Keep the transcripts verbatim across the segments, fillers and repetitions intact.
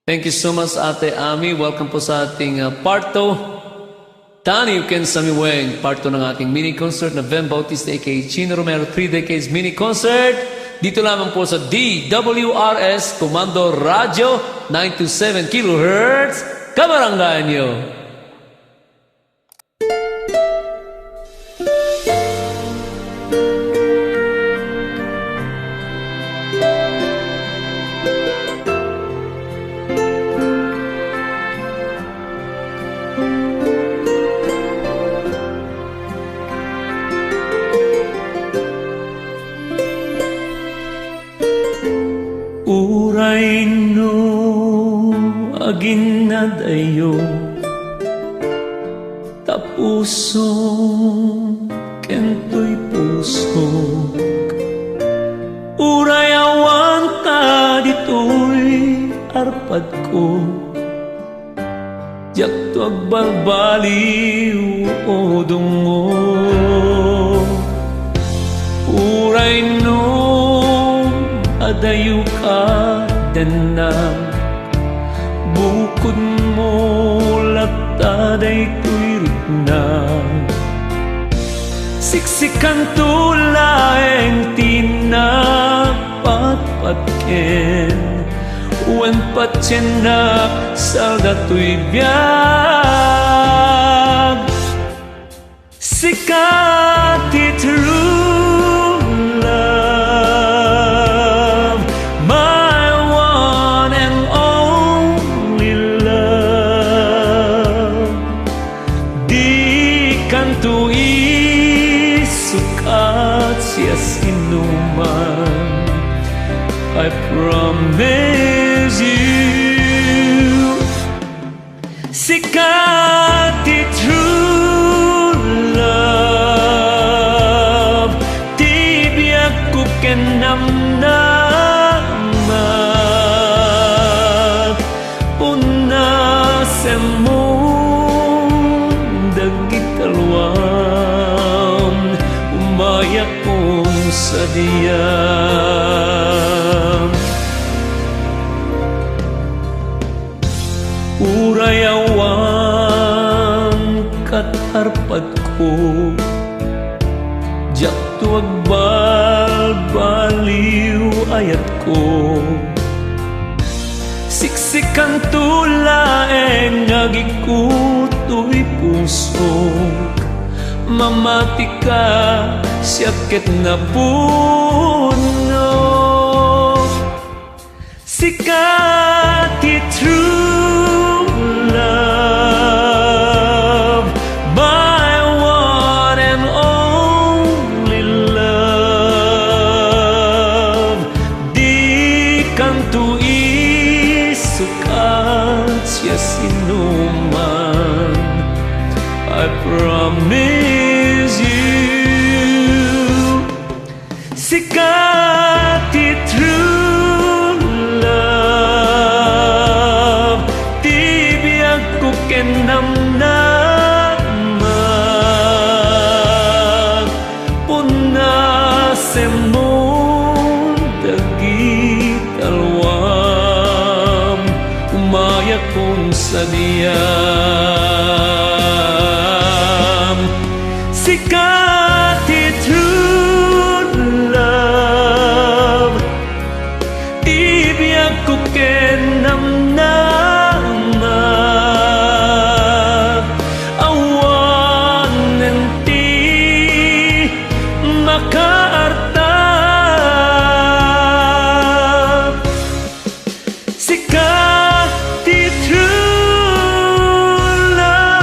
Thank you so much, Ate Ami. Welcome po sa ating, uh, part two. Danny Ken Samiweng, part two ng ating mini concert na Ven Bautista A K A Chino Romero three decades mini concert. Dito lamang po sa D W R S Comando Radio nine two seven kilohertz, kabarangayan nyo. Uray no aginnadayo, tapusom ken toy pusok. Uray awan ta ditoy arpadko, diakto agbalbaliw o dungngo. Uray no adayo kadennag, bukodmo latta daytoy riknag. Siksikanto laeng ti nagpatpatken, wen patiennak saldatoy biag. Sika ti true love, my one and only love. Dikanto isukat siasinoman, I promise you. Sika ti true love, ti biagko ken namnama. Punasemon dagiti luam, umayakon sadiam. Uray awan kat arpadko, diakto agbalbaliw ayatko. Siksikanto laeng nga agikko toy pusok, mamatika siak ket napuno. Sika ti true love, my one and only love. Dikanto isukat siasinoman, I promise you. Sika ti true love, ti biagko ken namnama. Punasemon dagiti luam, umayakon sadiam. Sika ti true love, ti biagko ken namnama. Awanen ti makaartap. Sika ti true love.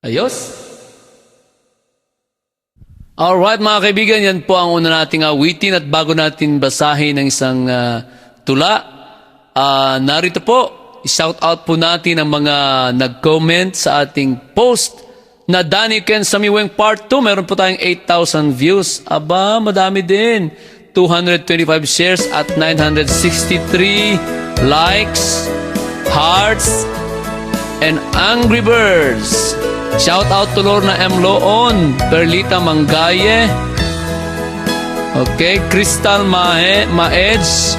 Ayos? Alright, mga kaibigan, yan po ang una nating awitin. At bago natin basahin ang isang, ah, tula, ah, narito po, i-shout out po natin ang mga nag-comment sa ating post na Danny Ken Samiweng Part two. Meron po tayong eight thousand views. Aba, madami din. Two hundred twenty-five shares at nine hundred sixty-three likes, hearts, and Angry Birds. Shout out to Lorna M. Loon, Perlita Mangaye. Okay, Crystal Mae-, Maeds,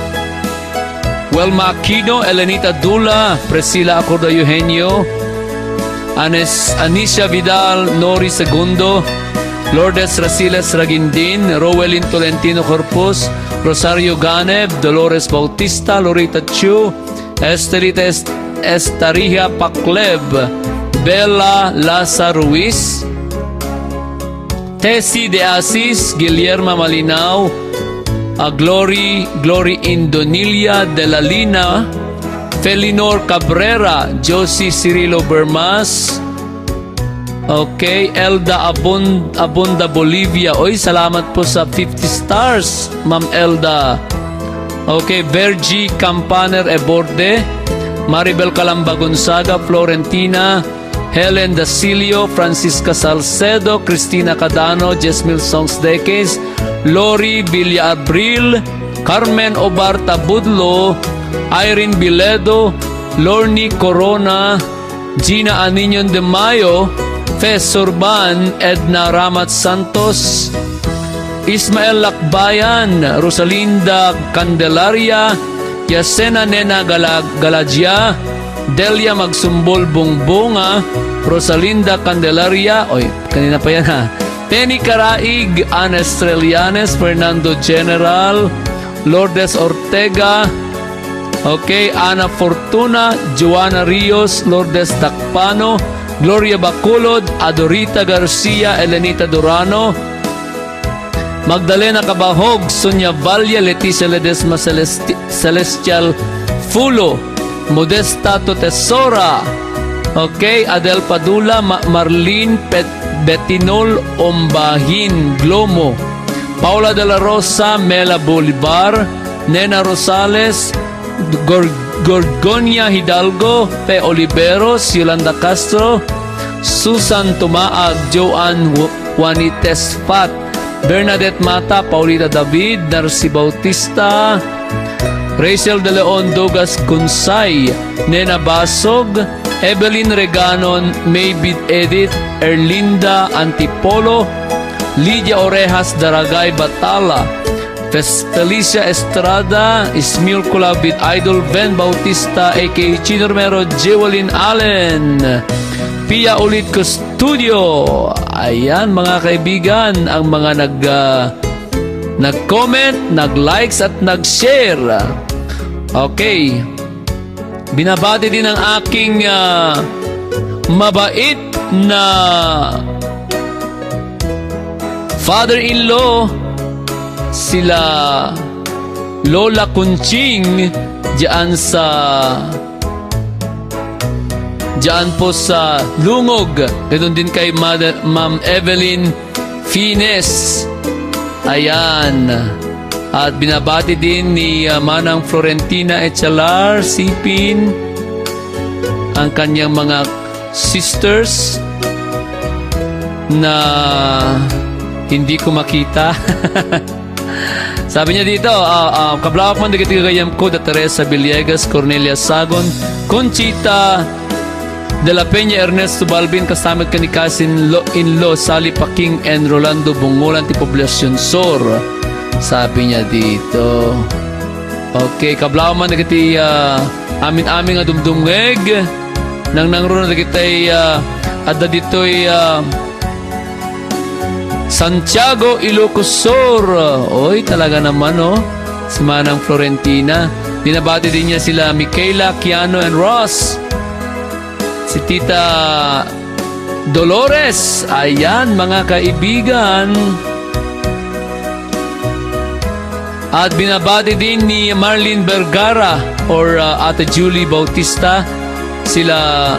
Wilma Aquino, Elenita Dula, Priscilla Acorda Eugenio, Anes-, Anicia Vidal, Nori Segundo, Lourdes Rasiles Ragindin, Rowelyn Tolentino Corpus, Rosario Ganeb, Dolores Bautista, Lorita Chu, Estelita Est-, Estarija Pacleb, Bella Laza Ruiz, Tessie de Asis, Guillerma Malinao, a Glory, Glory Indonilia de la Lina, Felinor Cabrera, Josie Cirilo Bermas, okay, Elda Abun-, Abunda Bolivia. Oy, salamat po sa fifty stars, Ma'am Elda. Okay, Virgie Campaner Eborde, Maribel Calamba Gonzaga, Florentina, Helen Dasilio, Francisca Salcedo, Cristina Cadano, Jesmil Songs Deques, Lori Villaabril, Carmen Obarta Budlo, Irene Biledo, Lorny Corona, Gina Aniñon de Mayo, Fez Surban, Edna Ramat Santos, Ismael Lakbayan, Rosalinda Candelaria, Yasena Nena Gala-, Galagia, Delia Magsumbol Bungbunga, Rosalinda Candelaria, oy, kanina pa yan ha, Tenny Caraig, Ana Estrelianes, Fernando General, Lourdes Ortega, okay, Ana Fortuna, Joanna Rios, Lourdes Dakpano, Gloria Bacolod, Adorita Garcia, Elenita Durano, Magdalena Cabahog, Sonia Valle, Leticia Ledesma, Celesti-, Celestial Fulo, Modesta Tutesora, okay, Adel Padula, Ma-, Marlene Pet-, Betinol Ombahin Glomo, Paula de la Rosa, Mela Bolivar, Nena Rosales, Gor-, Gorgonia Hidalgo, Pe Oliveros, Yolanda Castro, Susan Tumaag, Joan Wa-, Juanites Pat, Bernadette Mata, Paulita David, Narci Bautista, Rachel De Leon, Douglas Gunsay, Nena Basog, Evelyn Reganon, Maybid Edith, Erlinda Antipolo, Lydia Orejas Daragay Batala, Fes-, Felicia Estrada, Ismael Kulabit Idol, Ben Bautista, A K Chino Romero, Jewelyn Allen, Pia Ulit Custodio. Ayan, mga kaibigan, ang mga nag, ah, nag-comment, nag-likes, at nag-share. Okay. Binabati din ang aking, ah, mabait na father-in-law, sila Lola Conching, diyan sa, diyan po sa Lungog. Ganun din kay Mother, Ma'am Evelyn Fines. Ayan. At binabati din ni, ah, Manang Florentina Echalar Sipin, ang kanyang mga sisters na hindi ko makita. Sabi niya dito, ah, ah, "Kablawak man dagiti gagayyemko, da Teresa Villegas, Cornelia Sagon, Conchita de la Peña, Ernesto Balbin, kastamit ken ni cousin lo-, in-law Sally Paking and Rolando Bungolan ti Poblacion Sur." Sabi niya dito. Okay, kablawak man dagiti, ah, amin-amin nga dumdumngeg. Nangnangruna dagiti, ah, adda ditoy, ah, Santiago, Ilocos Sur. Oy, talaga naman, oh. Si Manang Florentina. Binabati din niya sila Michaela, Keanu, and Ross. Si Tita Dolores. Ayan, mga kaibigan. At binabati din ni Marlene Vergara or, uh, Ate Julie Bautista, sila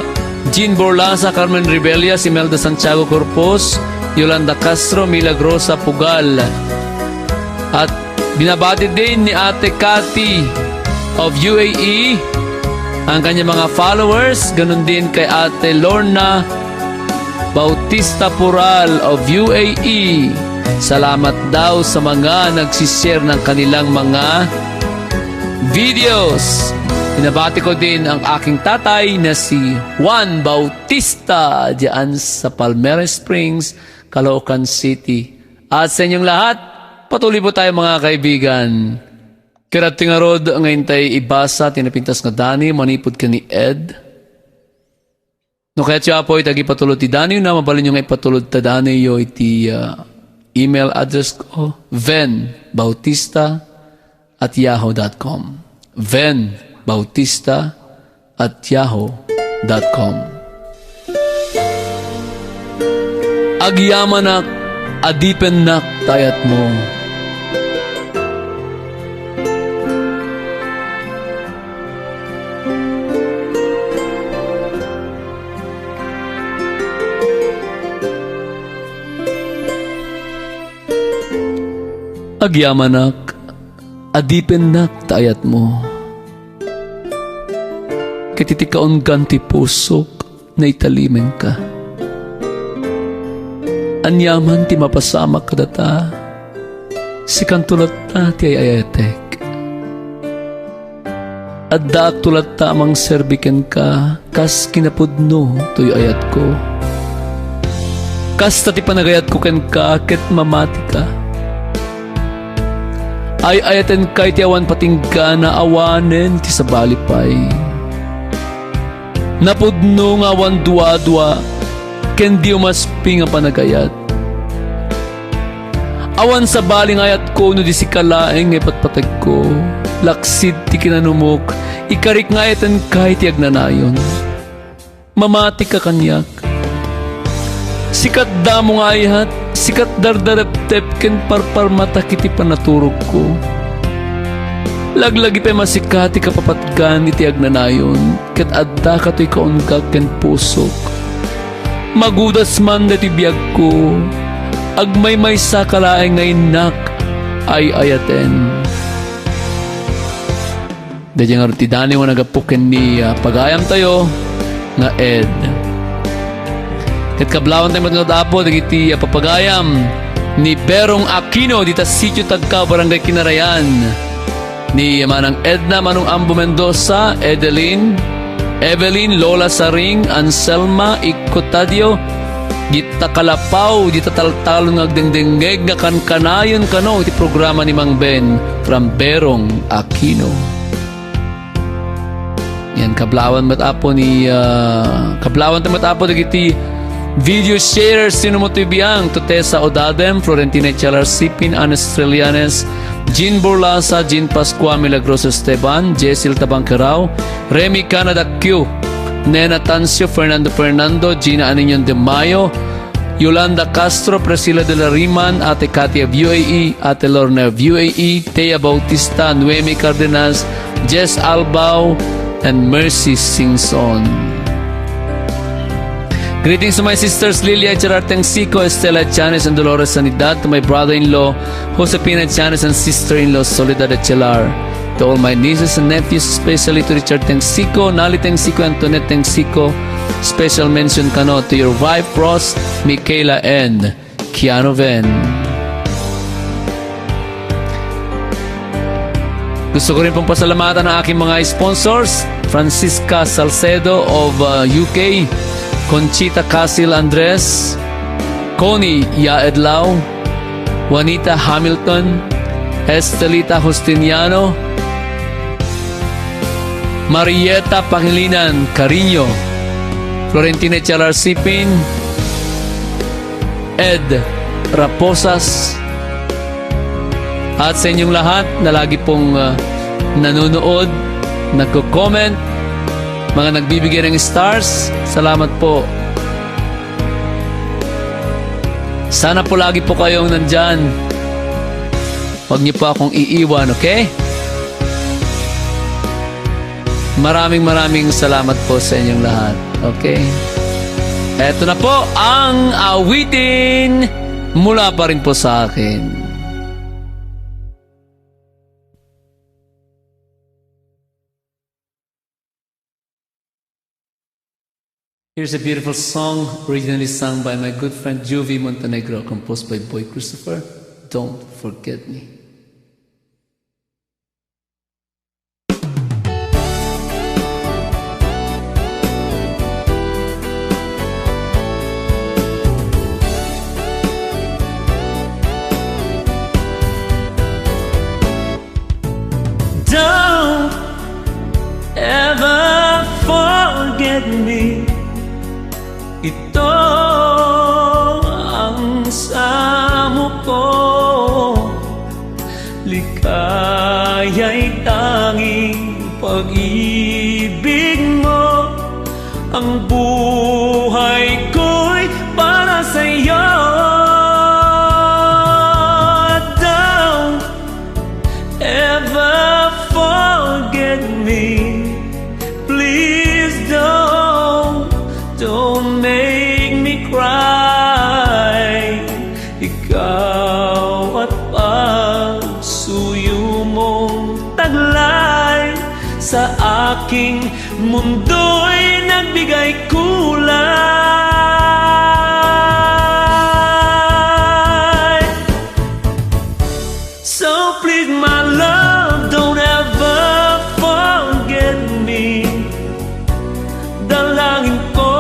Jean Borlasa, Carmen Rebellas, Imelda Santiago Corpus, Yolanda Castro, Milagrosa Pugal. At binabati din ni Ate Cathy of U A E ang kanyang mga followers, ganun din kay Ate Lorna Bautista Pural of U A E. Salamat daw sa mga nagsishare ng kanilang mga videos. Nabati ko din ang aking tatay na si Juan Bautista diyan sa Palmera Springs, Caloocan City. At sa inyong lahat, patuloy po tayo, mga kaibigan. Kayat ti ngarud nga intay ibasa ti napintas nga Daniel manipud ken ni Ed. No kayatyo, Apo, iti agipatulod ti Daniel na, mabalinyo nga ipatulod ta Daniel yo iti, ah, email address ko, venbautista at yahoo dot com. Venbautista at yahoo dot com. Agyamanak, adipennak ta ayatmo. Agyamanak, adipennak ta ayatmo. Ket iti kaunggan ti pusok, naitalimenka. Aniaman ti mapasamak kadata, sikanto latta ti ay-ayatek. Addaakto latta a mangserbi kenka kas kinapudno toy ayatko. Kasta ti panagayatko kenka ket mamatika. Ay-ayatenka iti awan patinggana awanen ti sabali pay. Napudno nga awan duadua ken di umasping a panagayat. Awan sabali nga ayatko no di sika laeng nga ipatpategko. Laksid ti kinanumok, ikarik nga ayatenka iti agnanayon. Mamatika kaniak. Sikat damo nga ayat, sikat dardareptep ken parparmatak iti panaturogko. Laglagipem a sika ti kapapatgan iti agnanayon, ket addaka toy kaunggak ken pusok. Magudas man daytoy biagko, agmaymaysaka laeng nga innak ay-ayaten. Daydiay ngarud ti Daniel nga naggapu ken ni, ah, pagayamtayo nga Ed. Ket kablawantayo met ngarud, Apo, dagiti, ah, papagayam ni Berong Aquino dita Sitio Tagkaw, Barangay Kinarayan, ni Manang Edna, Manong Ambo Mendoza, Edeline, Evelyn, Lola Saring, Anselma, Ikko Tadio, dita Kalapaw, dita taltalon nga agdengdengngeg nga kankanayon kano iti programa ni Mang Ben from Berong Aquino. Yan, kablawan met, Apo, ni, ah, kablawantayo met, Apo, dagiti video sharers, sino mo toy biang, to Tessa Odadem, Florentina Chalar Sipin, Anes Trillanes, Jean Borlasa, Jean Pascua, Milagroso Esteban, Jezil Tabangkerao, Remy Canada Q, Nena Tancio, Fernando Fernando, Gina Aniñon de Mayo, Yolanda Castro, Priscilla de la Riman, Ate Cathy of U A E, Ate Lorna of U A E, Thea Bautista, Noemi Cardenas, Jess Albao, and Mercy Singson. Greetings to my sisters Lilia Gerard Tengsico, Estela Chanes, and Dolores Sanidad, to my brother-in-law Josepina Chanes and sister-in-law Soledad Achelar, to all my nieces and nephews, especially to Richard Tengsico, Nali Tengsico, Antoinette Tengsico. Special mention kano to your wife, Rose, Michaela, and Keanu Ven. Gusto ko rin pong pasalamatan ang aking mga sponsors, Francisca Salcedo of, uh, U K, Conchita Casil Andres, Connie Yaedlaw, Juanita Hamilton, Estelita Justiniano, Marieta Pangilinan Cariño, Florentina Chalar Sipin, Ed Raposas, at sa inyong lahat na lagi pong, ah, nanonood, nagko-comment, mga nagbibigay ng stars, salamat po. Sana po lagi po kayong nandyan. Huwag niyo po akong iiwan, okay? Maraming, maraming salamat po sa inyong lahat. Okay? Eto na po ang awitin mula pa rin po sa akin. Here's a beautiful song originally sung by my good friend Juvie Montenegro, composed by Boy Christopher, Don't Forget Me. Ito ang samok ko, ligaya'y tanging pag-ibig mo. Ang buhay ko'y para sa'yo. Don't ever forget me. Please don't, don't make me cry. Ikaw at pagsuyo mong taglay sa aking mundo'y nagbigay kulay. So please, my love, don't ever forget me. Dalangin ko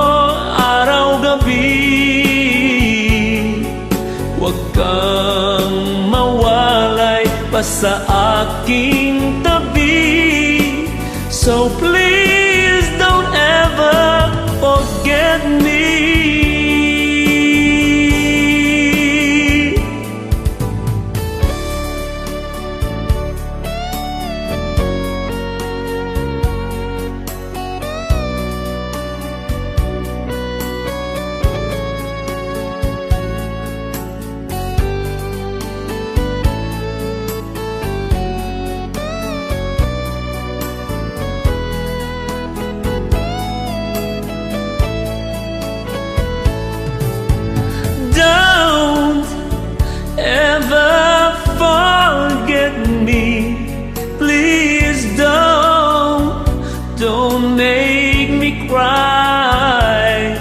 araw-gabi, huwag kang mawalay pa sa aking tabi. So please, don't ever forget me. Don't ever forget me. Please don't, don't make me cry.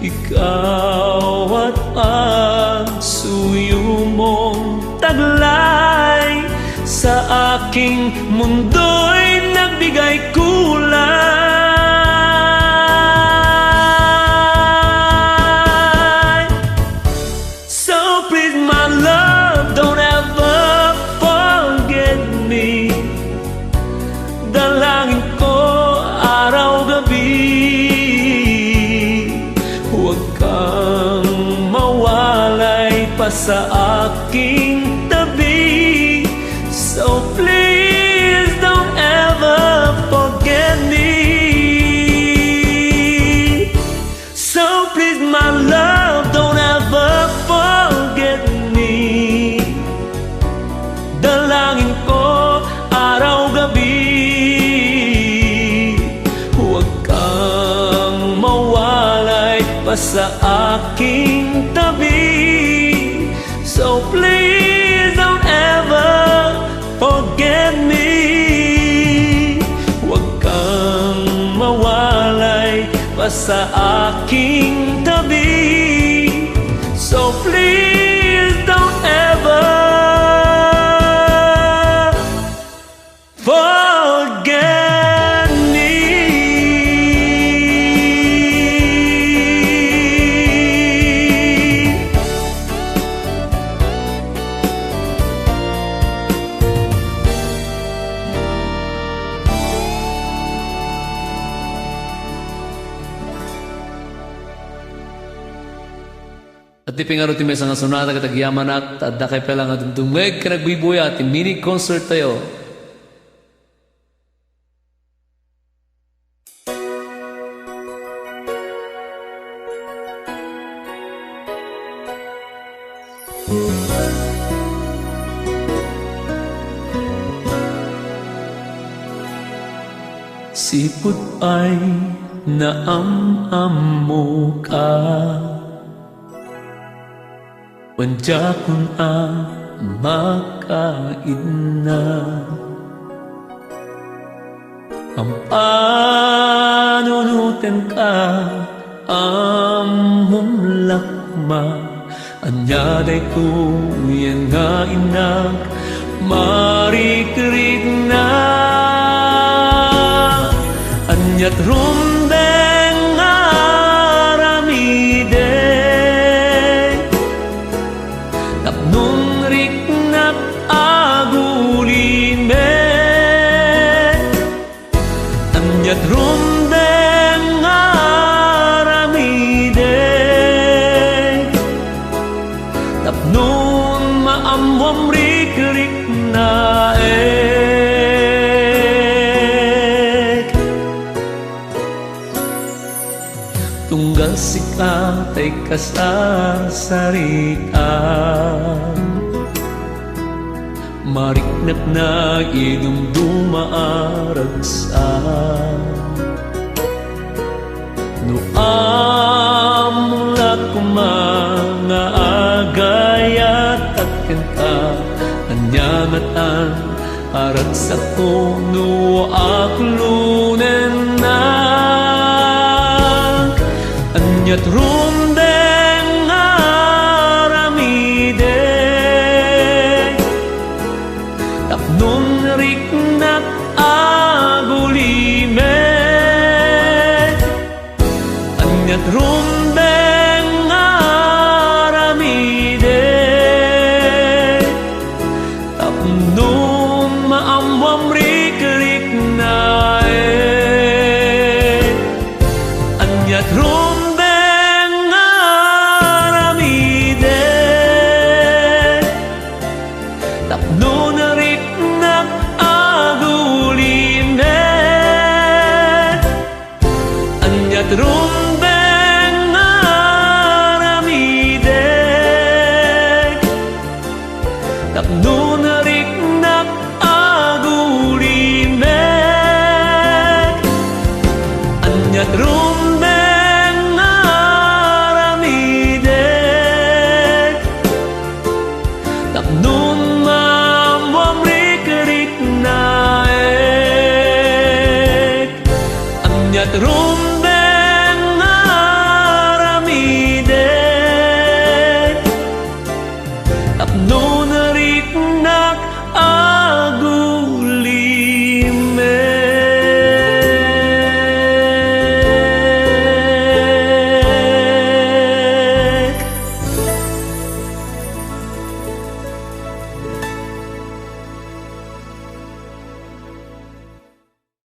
Ikaw at pagsuyo mong taglay sa aking mundo'y nagbigay kulay. So please, my love, don't ever forget me. Dalangin ko araw-gabi, huwag kang mawalay pa sa aking tabi. So please, don't ever forget me. So please, my love, don't ever forget me. Dalangin ko araw-gabi, huwag kang mawalay pa sa aking tabi. So please, don't ever forget me. Huwag kang mawalay pa sa aking tabi. So please don't ever forget me. Iti pingarud ti maysa nga sonata ket agyamanak ta adda kay pay la nga dumdumngeg ken agbuybuya ti mini concert tayo. Sipud pay naam-ammoka, wen diakon a makaidna. Pampanunotenka, ammom lakma, ania daytoyen nga innak marikrikna. Aniat rumdeng nga aramidek, tapno riknak agulimek. Aniat rumdeng nga aramidek, Tunggal sika tay kasasarika, mariknak na idumduma a ragsak. No ammom la koma nga agayat kenka, ania ngatan a ragsakko no aklonennak? Aniat rumbeng nga aramidek tapno nariknak agulimek? Aniat rumbeng nga aramidek tapno maammoam rikriknaek? Aniat rumbeng nga aramidek tapno nariknak agulimek? Aniat rumbeng nga aramidek tapno nariknak agulimek? Aniat rumbeng nga aramidek tapno maammoam rikriknaek? Aniat rumbeng nga aramidek tapno nariknak